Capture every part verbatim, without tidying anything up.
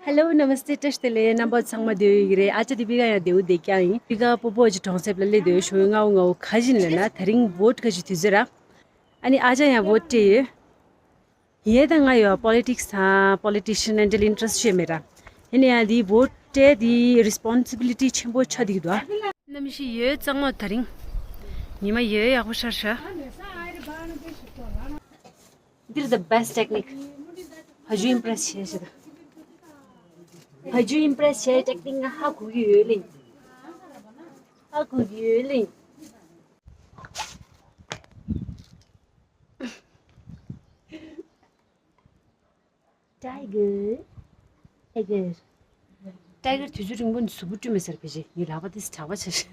Hello, Namaste, བཀྲ་ཤིས་བདེ་ལེགས། རྣམ་པ་ཚང་མ་བདེ་པོ་ཡོད་ཀྱི་རེད། ཨ་ཅག་དེ་པི་ཀ་ཡང་བདེ་པོ་བསྡད་ཀྱང་ཡིན། པི་ཀ་སྤོ་བོ་ཅིག་གྲོང་གསེབ་ལ་སླེབས་བསྡད་ཡོད། ཞོགས་པ་སྔ་པོ་སྔ་པོ་ག་ཞིག་ལབ་ན་དེ་རིང་བོ་ཊི་ག་ཞིག་དུས་ཚོད་ར། ཨ་ནི་ཨ་ཅག་ཡང་བོ་ཊི་སྤྲད་ཡོད། ཡིན་ད་ང་ཡོད་པོ་ལི་ཊིག་སི་དང་པོ་ལི་ཊི་ཤན་ཨེ་འདྲ་ལ་ཨིན་ཊི་རེ་སི་ཊི་ཞིག་མེད་ར། ཡིན་ན་ཡང་དེ་བོ་ཊི་སྤྲད་དེ་རི་སི་པོན་སི་བི་ལི་ཊི་ཆེན་པོ་ཆགས་བསྡད་ཀྱི་འདུག་ཨ། གནམ་གཤིས་ཡོད་གཙང་མ་དེ་རིང་། ཉི་མ་ཡོད་ཡག་པོ་ཤར་ཤག This is the best technique. ཕ་ཇུ་ཨིམ་པི་རེ་སི་བྱས་ཤག་ད། ཕ་ཇུ་ཨིམ་པི་རེ་སི་བྱས་ཊེག་ནིག་ང་ཧ་གོ་གི་ཡོད་ལེ། ཧ་གོ་གི་ཡོད་ལེ། Tiger, tiger, tiger དུས་ཚོད་རིང་པོ་ནས་གཟུགས་པོ་བཀྲུས་མེད་ཟེར་བས་ཅི། ངའི་ལག་པ་དེ་གྲགས་པ་ཆགས་ཤག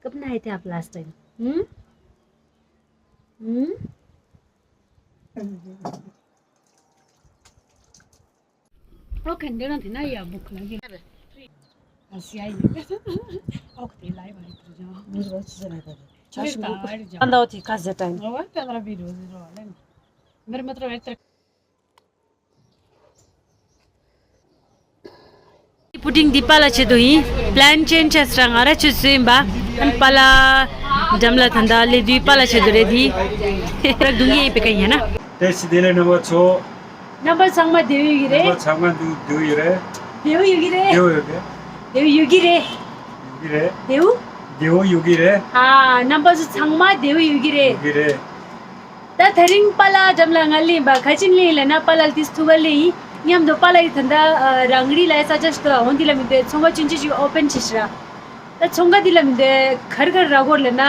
Good night, आप last time. हम्म? हम्म? Okay, འདི་རང་དེ་ན་ཡ་བུ་ཁ་ལ་ཡ། ཨ་སི་ཨ་ཡི། ཨོ་ཁ་དེ་ལ་ཡ་བ་ཡི་དུ་ཇོ། མི་རོ་ཅི་ཟེར་ན་ད། ཆ་ཤི་མི་ད་ཨ་རི་ཇོ། ཨ་འདའོ་དེ་ཁ་ཟེར་ཏང་། ཨོ་ཏ་ལ་བི་རོ་ཟེར་རོ་ལེན། མེར་མ་ཏྲ་བེ་ཏྲ། པུ་ཏིང་འདི་པཱ་ལགས་ཆེད་དུ་ཡིན། པི་ལན་ཅེན་ཇི་བྱས་ར་ང་ར་ཆུ་ཚོད་ཡིན་པ། ཨན་པཱ་ལགས་འགྲམ་ལ་ད་ལྟ་སླེབས་དུས་པཱ་ལགས་ཆེད་དུ་རེད་དེ། ར་རྡུང་གི་ཡིན་པའི་ཀ་ཡིན་ན། བཀྲ་ཤིས་བདེ་ལེགས་རྣམ་པ་ཚོ། རྣམ་པ་ཚང་མ་བདེ་པོ་ཡོད་ཀྱི་རེད། རྣམ་པ་ཚང་མ་འདུག་བདེ་པོ་ཡོད་རེད། བདེ་པོ་ཡོད་ཀྱི་རེད། བདེ་པོ་ཡོད་རེད། བདེ་པོ་ཡོད་ཀྱི་རེད། ཡོད་ཀྱི་རེད། བདེ་པོ། བདེ་པོ་ཡོད་ཀྱི་རེད། ཨ། རྣམ་པ་ཚོ་ཚང་མ་བདེ་པོ་ཡོད་ཀྱི་རེད། ཡོད་ཀྱི་རེད། ད་དེ་རིང་པཱ་ལགས་འགྲམ་ལ་ང་སླེབས་པ་ག་ཅི་སླེབས་ལབ་ན། པཱ་ལགས་ལ་ཏིས་ཐུག་ག་སླེབས་ཡིན། མཉམ་དུ་པཱ་ལགས་ཡི་ད་ལྟ་རང་རི་ལ་ས་ཆ་ཞིག་ཏུ་འོང་དེ་ལ་མི་འདོད་ཚོང་པ་ཆུང་ཆུང་ཞིག་ཨོ་པན་བྱས་ཤག་ར། ད་ཚོང་ཁང་དེ་ལ་མི་འདོད་ག་རེ་ག་རེ་རག་གོ་ལབ་ན།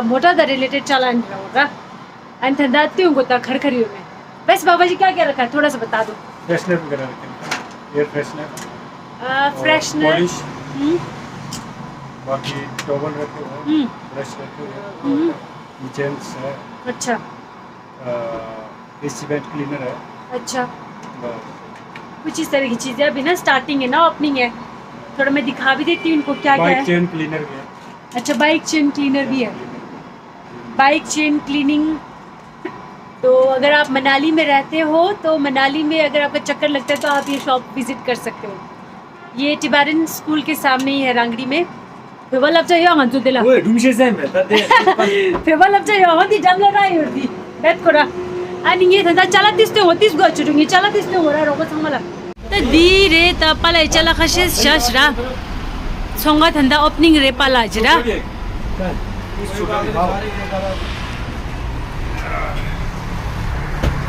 མོ་ཊ་དང་རི་ལེ་ཊེཌ་ཅ་ལག་འདི་རག་གོ་ར། ཨན་ཐན་ད་ཏུན་གོ་ད་ཁར་ཁར་ཡོད་མེད། वैसे बाबा जी क्या क्या रखा है? थोड़ा सा बता दो। फ्रेशनर वगैरह रखे हैं, एयर फ्रेशनर। आ, और फ्रेशनर। पॉलिश। हम्म। बाकी टॉवल रखे हुए हैं, हम्म। ब्रश रखे हुए हैं, हम्म। किचन्स है। अच्छा। आ, एसी वेंट क्लीनर है। अच्छा। बस। कुछ इस तरह की चीजें, अभी ना स्टार्टिंग है ना, ओपनिंग है, थोड़ा मैं दिखा भी देती हूँ इनको क्या क्या है। बाइक चेन क्लीनर भी है। अच्छा, बाइक चेन क्लीनर भी है। Bike chain cleaning. तो अगर आप मनाली में रहते हो तो मनाली में अगर आपका चक्कर लगता है तो आप ये शॉप विजिट कर सकते हो। ये टिबेटन स्कूल के सामने ही है, रांगड़ी में। ཕེབས་པ་བསླབ་བྱ་ཡོད་ང་ཚོ་དེ་ལ། ཨོའི་སྒྲུང་བཤད་སེམས་མེད་ད་དེ། ཕེབས་པ་བསླབ་བྱ་ཡོད་ང་འདི་འགྲམ་ལ་ར་ཡོད་འདི། བེད་ཁོ་ར། ཨ་ནི་ངས་ད་ལྟ་ཅ་ལག་ཏིས་སྟོན་འོ་ཏིས་དགོས་ཆུ་ངས་ཅ་ལག་ཏིས་སྟོན་འོ་ར་རོགས་པ་ཚང་མ་ལ། ད་འདི་རེད་ད་པཱ་ལགས་ཅ་ལག་ཁ་ཤས་བཞག་ཤག་ར། ཚོང་ཁང་ད་ལྟ་ཨོ་པ་ནིང་རེད་པཱ་ལགས་ཅི་ར། ཕེ་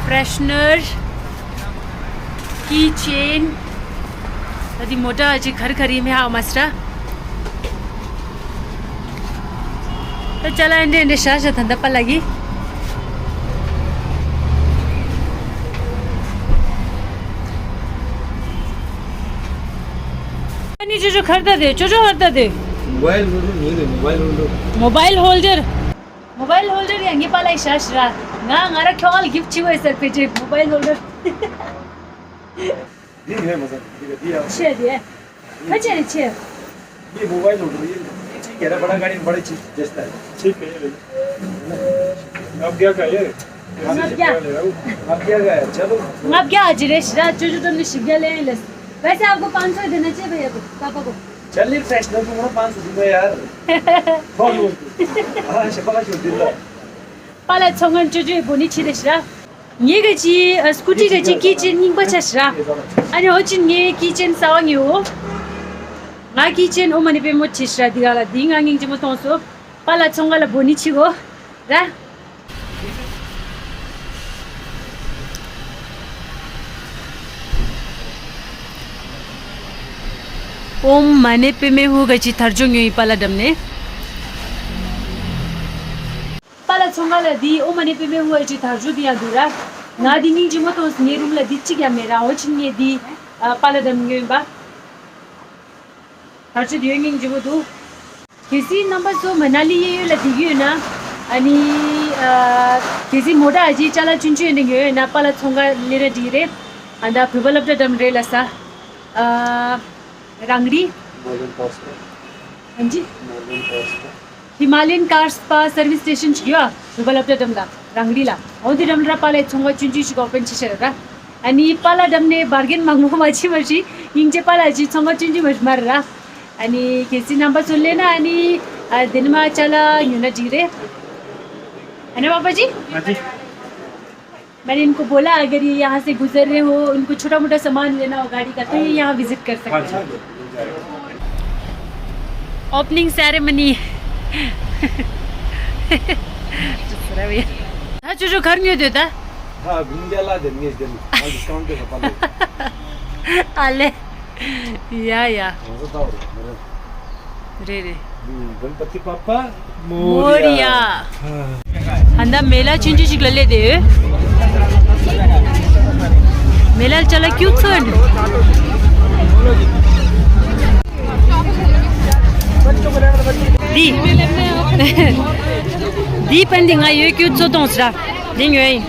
རེ་ཤི་ནར། ཀི་ཆེན། ད་འདི་མོ་ཊ་ཅིག་ག་རེ་ག་རེ་མེད་ཧ་མ་སི་ར། ད་ཅ་ལག་འདྲེ་འདྲེ་ཤ་ཤ་ད་ད་པཱ་ལགས་ཀྱི། ཨ་ནི་ཅོ་ཅོ་ཁར་ད་དེ་ཅོ་ཅོ་ཁར་ད་དེ། མོ་བའིལ་ཧོལ་ཌར་མིང་རེད། མོ་བའིལ་ཧོལ་ཌར། མོ་བའིལ་ཧོལ་ཌར། མོ་བའིལ་ཧོལ་ཌར་ཡང་ངའི་པཱ་ལགས་ཤ་ཤ་ར། ང་ང་ར་ཁྱོ་ག་ལ་གིཕ་ཊི་བྱེད་དགོས་ཟེར་ཕེ་ཅེ་མོ་བའིལ་ཧོལ་ཌར། འདི་ཡོད་མ་ཟད་འདི་ག་འདི་ཡང་། ཆེ་དེ། ཁ་ཆེ་རེད་ཆེ། ये मोबाइल उठ रही है। ठीक है, बड़ा गाड़ी बड़े चीज जैसा है। ठीक है। अब क्या का ये? अब क्या? अब क्या का है? चलो। अब क्या आज रेश रात जो जो तुमने शिव्या ले ले। वैसे आपको पाँच सौ देना चाहिए भैया को, पापा को। चल, ये फ्रेशनर को बोलो पाँच सौ दूंगा यार। कौन बोल? हाँ, शपा का छोड़ देता। पाला छोंगन जो जो बोनी छी रेश रात। ངའི་གི་ཅི་ཨ་སྐུ་ཊི་གི་ཅི་ཀི་ཆེན་རྙིང་པ་ཆ་ཤ། ཨ་ནི་ཨོ་ཅིན་ངའི་ཀི་ཆེན་གསར་པ་ཉོ། ང་ཀི་ཆེན་ཨོ་མ་ནི་པེ་མོ་ཆེ་ཤ་འདི་ག་ལ་འདི་ང་སྙིང་རྗེ་མོ་གཏོང་སོ། པཱ་ལགས་ཚོང་ཁང་ལ་འབོད་ནི་ཆི་གོ་ར། ཨོམ་མ་ཎི་པདྨེ་ཧཱུྃ་གི་ཅི་དར་ལྕོག་ཉོ་ཡི་པཱ་ལགས་འགྲམ་ནས། པཱ་ལགས་ཚོང་ཁང་ལ་འདི་ཨོཾ་མ་ཎི་པདྨེ་ཧཱུྃ་ཨེ་ཅི་དར་ལྕོག་འདི་ཡང་འདུག་ར། ང་འདི་སྙིང་རྗེ་མོ་གཏོང་སོང་། ངའི་རུམ་ལ་འདི་གཅིག་ཡང་མེད་ར། འོ་ཕྱིན་ངས་འདི་ཨ་པཱ་ལགས་འགྲམ་ཉོས་ཡིན་པ། དར་ལྕོག་འདི་ཡོད་སྙིང་རྗེ་མོ་འདུག་གལ་སྲིད་རྣམ་པ་ཚོ་མ་ན་ལི་གཡས་གཡོན་ལ་བསྡད་ཀྱི་ཡོད་ན། ཨ་ནི་ཨ་གལ་སྲིད་མོ་ཊ་ཨ་ཅེ་ཅ་ལག་ཆུང་ཆུང་ཡོད་ན་ཉོས་ཡོད་ན་པཱ་ལགས་ཚོང་ཁང་སླེབས་ན་འགྲིག་རེད། ཨ་ད་བོད་པ་སློབ་གྲྭ་འགྲམ་རེད་ལ་ས། ཨ་རང་རི། ཨ་ཅི། ཧི་མ་ལ་ཡན་ཀར་སྤ་སར་བིས་སི་ཊེ་ཤན་ཅིག་ཡོད་ཨ། བོད་པ་སློབ་གྲྭ་འགྲམ་ལ་རང་རི་ལ། འོ་དེ་འགྲམ་ལ་ར་པཱ་ལགས་ཚོང་ཁང་ཆུང་ཆུང་ཞིག་ཨོ་པན་བྱས་ཤག་ར། ཨ་ནི་པཱ་ལགས་འགྲམ་ནས་བར་གན་མང་པོ་མ་བྱེད་མ་ཤི། སྙིང་རྗེ། པཱ་ལགས་ཀྱིས་ཚོང་ཁང་ཆུང་ཆུང་མ་ཤི་མ་རེད་ར། ཨ་ནི་གལ་སྲིད་རྣམ་པ་ཚོ་སླེབས་ན་ཨ་ནི་ཨ་དེ་ནས་མར་ཅ་ལག་ཉོས་ན་འགྲིག་རེད། है ना पापा जी? हाँ जी। मैंने इनको बोला, अगर ये यहाँ से गुजर रहे हो, इनको छोटा मोटा सामान लेना हो गाड़ी का, तो ये यहाँ विजिट कर सकते हैं। Opening ceremony. हाँ, जो जो घर में देता। हाँ, घूम गया ला दिन, ये दिन। हाँ, डिस्काउंट दे पापा। आले। या, या। हाँ, बताओ, मेरे རེད་རེད། ཨུམ། གནམ་བདེ་པོ། མོ་རི་ཡ། མོ་རི་ཡ། ཧ། ཨ་ད་མེ་ལ་ཆུང་ཆུང་ཞིག་ལ་སླེབས་བསྡད་ཡོད། མེ་ལ་ལ་ཅ་ལག་ཁྱུག་ཚོ་ཡོད། འདི། འདི་པན་འདི་ང་ཡོད་ཁྱུག་ཚོ་གཏོང་ཟེར། འདི་ཉོས་ཡིན།